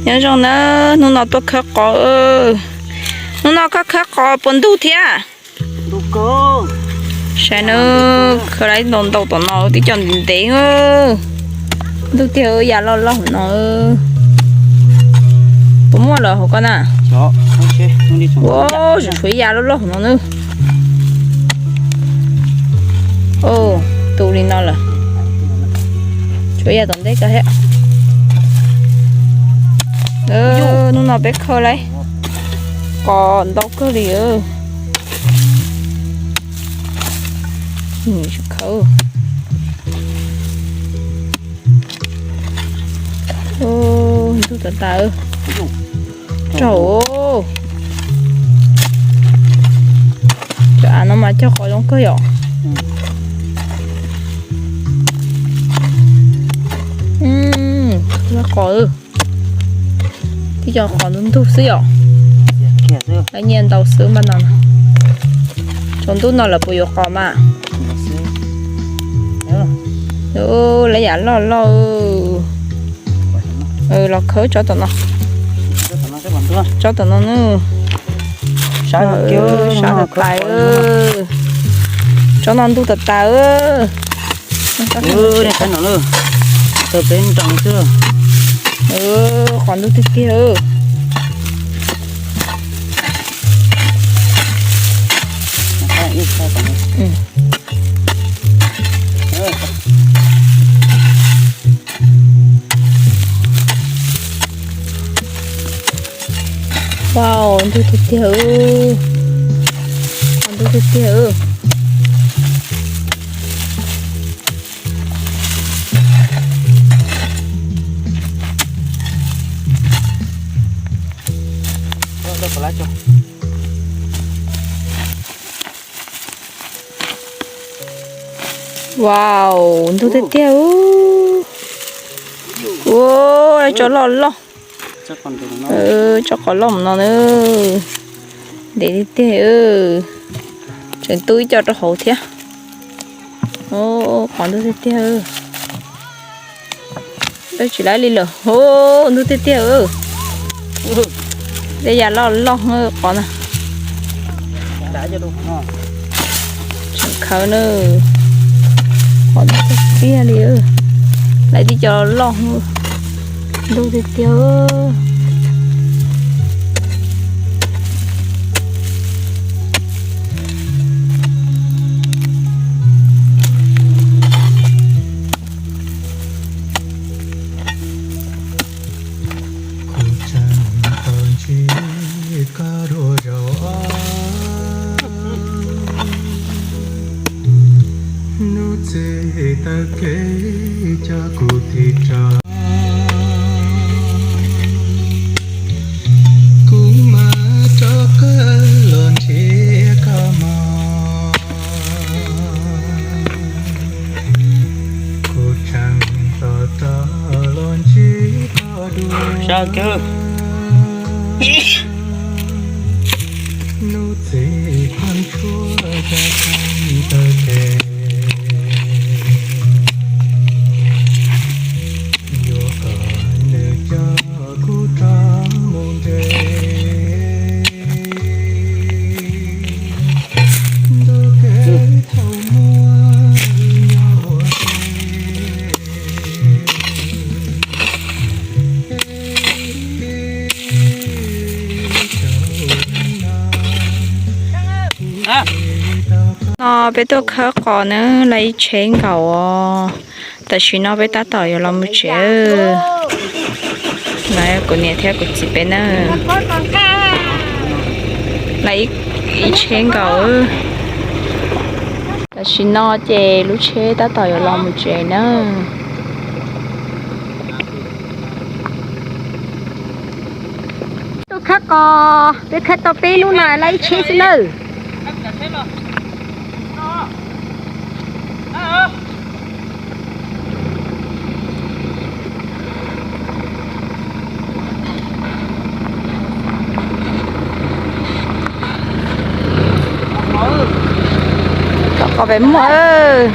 Nyob zoo na, hnub no tuaj khawb qos. Hnub no koj khawb qos puas ntug thiab? Saib na, khawb lawm ntau ntau tom no tib co ntev ntev. Ntug tiag, ya loj loj hauv no. Puas muaj lawm hauv koj na? Ua, tshuav ya loj loj hauv no na. Tu li no lawm. Tshuav ya tom ntej ko thiab. Hnub no peb khawb lawm qos ntau kawg li. Khawb. Ntug tas tas. Raug. Cov av no mas cog qos zoo kawg yom. Qos, tib co qos ntug ntug xwb yom. Lawv nyiaj ntau xwb mas no. Tsaus ntuj no lawv puas yuav qos mas? Lawv yam loj loj. Los khawb tsob tom no. Tsob tom no na. Sab tas tas. Tsob no ntug tas tas. Saib no, peb nroo xwb. Qos ntug tiag tiag. Wow, ntug tiag tiag. Qos ntug tiag tiag. Wow, ntug tiag tiag. Ua, tsob loj loj. Tsob qos loj no na. Ntev tiag tiag. Tseem tu ib co rau hauv thiab. Qos ntug tiag tiag. Tsis laib li lawm. Ntug tiag tiag. Tej yam loj loj qos na. Tseem khawb na. Qos ntug tiag tiag li. Laib tib co loj. Ntug tiag tiag. Kuv tseem tau ntsib koj dua zaum ob, hnub txiv taw kev coj kuv tig rov, kuv mam rov qab los nrhiav koj mog. Kuv tseem tos tos los ntsib koj dua, hnub txiv qeej tshuab cov qeej taw kev, yuav kom nws coj kuv rov mus nres. Ntuj kev thaum muaj nyob ua ke. No peb tuaj khawb qos na, lawv ib tsheb nkaus os. Tam sim no peb tab tom yuav los mus tsev. No kuv niam thiab kuv txiv peb na. Lawv ib tsheb nkaus. Tam sim no ces lub tsheb tab tom yuav los mus tsev na. Tuaj khawb qos, peb khawb tau peb lub na, lawv ib tsheb xwb nawb. Khawb qos pem muag.